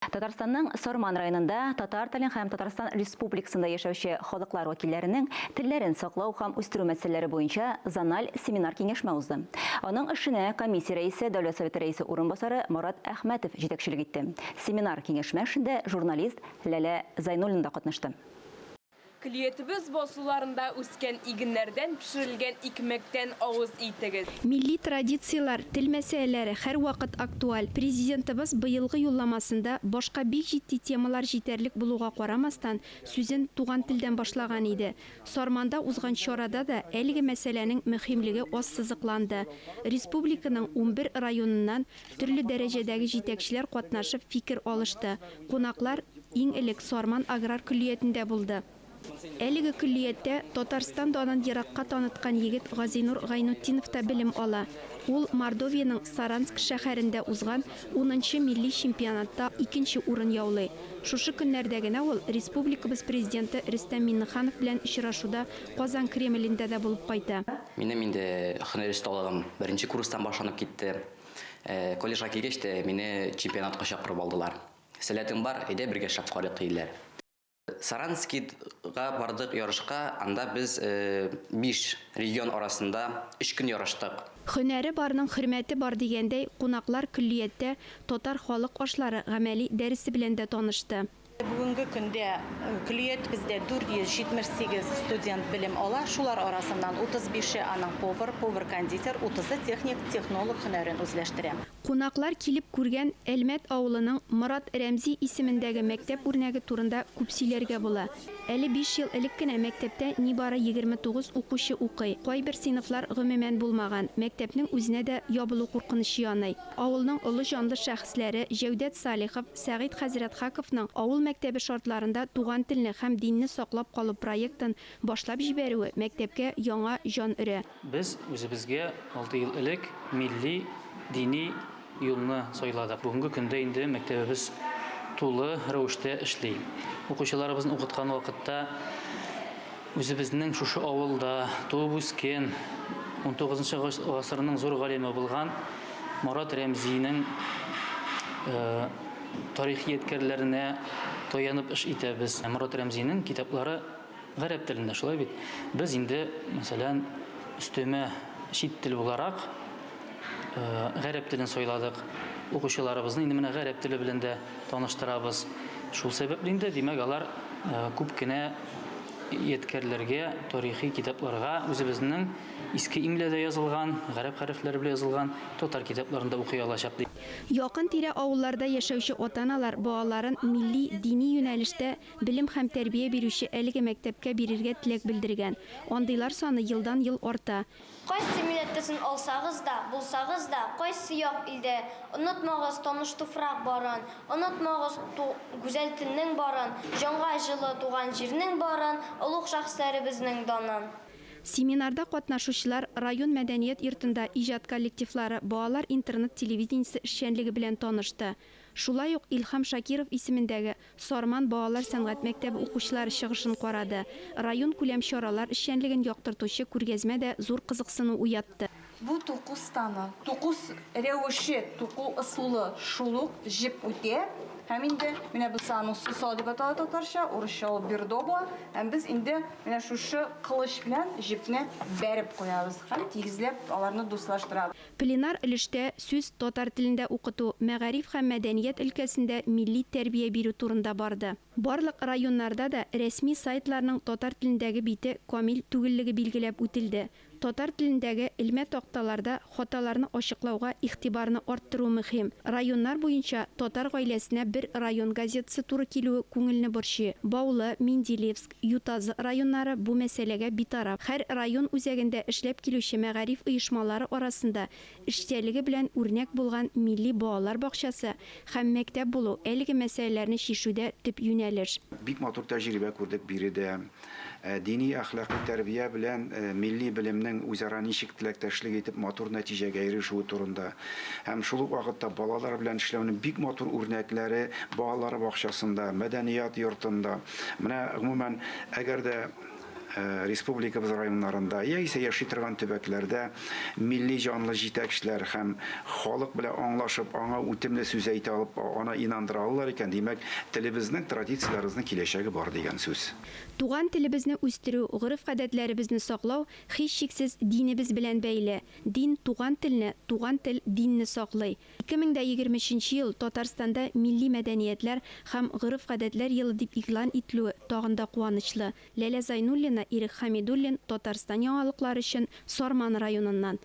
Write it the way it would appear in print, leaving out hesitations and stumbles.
Татарстанның Сарман районында татар телен һәм Татарстан Республикасында яшәүче халыклар вәкилләренең телләрен саклау һәм үстерү мәсьәләләре буенча зональ семинар-киңәшмә узды. Аның эшенә комиссия рәисе, Дәүләт Советы рәисе урынбасары Марат Әхмәтов җитәкчелек итте. Семинар-киңәшмә эшендә журналист Ләлә Зайнуллина да катнашты. Көллиятебез басуларында үскән игеннәрдән пешерелгән икмәктән авыз итегез. Милли традицияләр, тел мәсьәләләре һәрвакыт актуаль. Президентыбыз быелгы юлламасында, башка бик җитди темалар җитәрлек булуга карамастан, сүзен туган телдән башлаган иде. Сарманда узган чарада да әлеге мәсьәләнең мөһимлеге ассызыкланды. Республиканың 11 районыннан Төрле дәрәҗәдәге җитәкчеләр катнашып фикер алышты. Кунаклар, иң элек, Сарман аграр көллиятендә булды. Әлеге көллияттә Татарстан данын еракка таныткан егет Газинур Гайнутдинов та белем ала. Ул Мордовиянең Саранск шәһәрендә узган унынчы милли чемпионатта икенче урын яулый. Шушы көннәрдә генә ул республикабыз Президенты Рөстәм Миңнеханов белән очрашуда Казан Кремлендә дә булып кайта. Минем инде һөнәр осталыгым беренче курстан башланып китте. Колледжга килгәч тә, мине чемпионатка чакырып алдылар. Сәләтең бар, әйдә бергә эшләп карыйк, диделәр. Саранскига бардык ярышка, анда без 5 регион арасында 3 көн ярыштык. Һөнәре барның хөрмәте бар дигәндәй, кунаклар көллияттә татар халык ашлары гамәли дәресе белән дә танышты. Бүгенге көндә көллиятебездә 478 студент белем ала. Шулар арасыннан 35-е аның повар, повар-кондитер, 30-ы техник, технолог һөнәрен үзләштерә. Кунаклар килеп күргән Әлмәт авылының Морат Рәмзи исемендәге мәктәп үрнәге турында күп сөйләргә була. Әле биш ел элек кенә мәктәптә нибары 29 укучы укый, кайбер сыйныфлар гомумән булмаган, мәктәпнең үзенә дә ябылу куркынычы яный. Авылның олы җанлы шәхесләре Җәүдәт Салихов, Сәгыйть хәзрәт Хаковның авыл мәктәбе шартларында туган телне һәм динне саклап калу проектын башлап җибәрүе мәктәпкә яңа җан өрә. Без үзебезгә алты ел элек милли, дини юлны сайладык. Бүгенге көндә инде мәктәбебез тулы рәвештә эшли. Укучыларыбызны укыткан вакытта Үзебезнең шушы авылда туып үскән, унтугызынчы гасырның зур галиме булган Морат Рәмзинең тарихи ядкәрләренә таянып эш итәбез. Морат Рәмзинең китаплары гарәп телендә, шулай бит? Без инде, мәсәлән, өстәмә чит тел буларак гарәп телен сайладык. Укучыларыбызны инде менә гарәп теле белән дә таныштырабыз. Шул сәбәпле инде, димәк, алар күп кенә ядкәрләргә, тарихи китапларга үзебезнең иске имләдә язылган, гарәп хәрефләре белән язылган татар китапларын да укый алачак, ди. Якын-тирә авылларда яшәүче ата-аналар балаларын милли, дини юнәлештә белем һәм тәрбия бирүче әлеге мәктәпкә бирергә теләк белдергән. Андыйлар саны елдан-ел арта. Кайсы милләттәсен алсагыз да, булсагыз да, кайсы як илдә, онытмагыз таныш туфрак барын, онытмагыз ту гүзәл телнең барын, җанга җылы туган җирнең барын, олуг шәхесләребезнең данын. Семинарда катнашучылар район мәдәният йортында иҗат коллективлары, балалар интернет-телевидениесе эшчәнлеге белән танышты. Шулай ук Илһам Шакиров исемендәге Сарман балалар сәнгать мәктәбе укучылары чыгышын карады. Районкүләм чаралар эшчәнлеген яктыртучы күргәзмә дә зур кызыксыну уятты. Бу туку станы. Туку рәвеше, туку ысулы шул ук, җеп үтә. Һәм инде менә бусы аның сусау дип атала татарча, урысча ул бердо була. Һәм без инде менә шушы кылыч белән җепне бәреп куябыз һәм тигезләп аларны дуслаштырабыз. Пленар өлештә сүз татар телендә укыту, мәгариф һәм мәдәният өлкәсендә милли тәрбия бирү турында барды. Барлык районнарда да рәсми сайтларның татар телендәге бите камил түгеллеге билгеләп үтелде. Татар телендәге элмә такталарда хаталарны ачыклауга игътибарны арттыру мөһим. Районнар буенча татар гаиләсенә бер район газетасы туры килүе күңелне борчый. Баулы, Менделеевск, Ютазы районнары бу мәсьәләгә битараф. Һәр район үзәгендә эшләп килүче мәгариф оешмалары арасында эшчәлеге белән үрнәк булган милли балалар бакчасы һәм мәктәп булу әлеге мәсьәләләрне чишүдә төп юнәлеш. Бик матур тәҗрибә күрдек биредә. Дини-әхлакый тәрбия белән милли белемнең үзара ничек теләктәшлек итеп матур нәтиҗәгә ирешүе турында. Һәм шул ук вакытта балалар белән эшләүнең бик матур үрнәкләре балалар бакчасында, мәдәният йортында. Менә, гомумән, әгәр дә республикабыз районнарында яисә яши торган төбәкләрдә милли җанлы җитәкчеләр һәм халык белән аңлашып, аңа үтемле сүз әйтә алып, аны инандыра алалар икән, димәк, телебезнең, традицияләребезнең киләчәге бар дигән сүз. Туган телебезне үстерү, гореф-гадәтләребезне саклау, һичшиксез, динебез белән бәйле. Дин, туган телне, туган тел динне саклый. 2023 нче ел Татарстанда милли мәдәниятләр һәм гореф-гадәтләр елы дип игълан ителүе тагын да куанычлы. Ләлә Зайнуллина, Ирек Хәмидуллин, Татарстан яңалыклары өчен Сарман районыннан.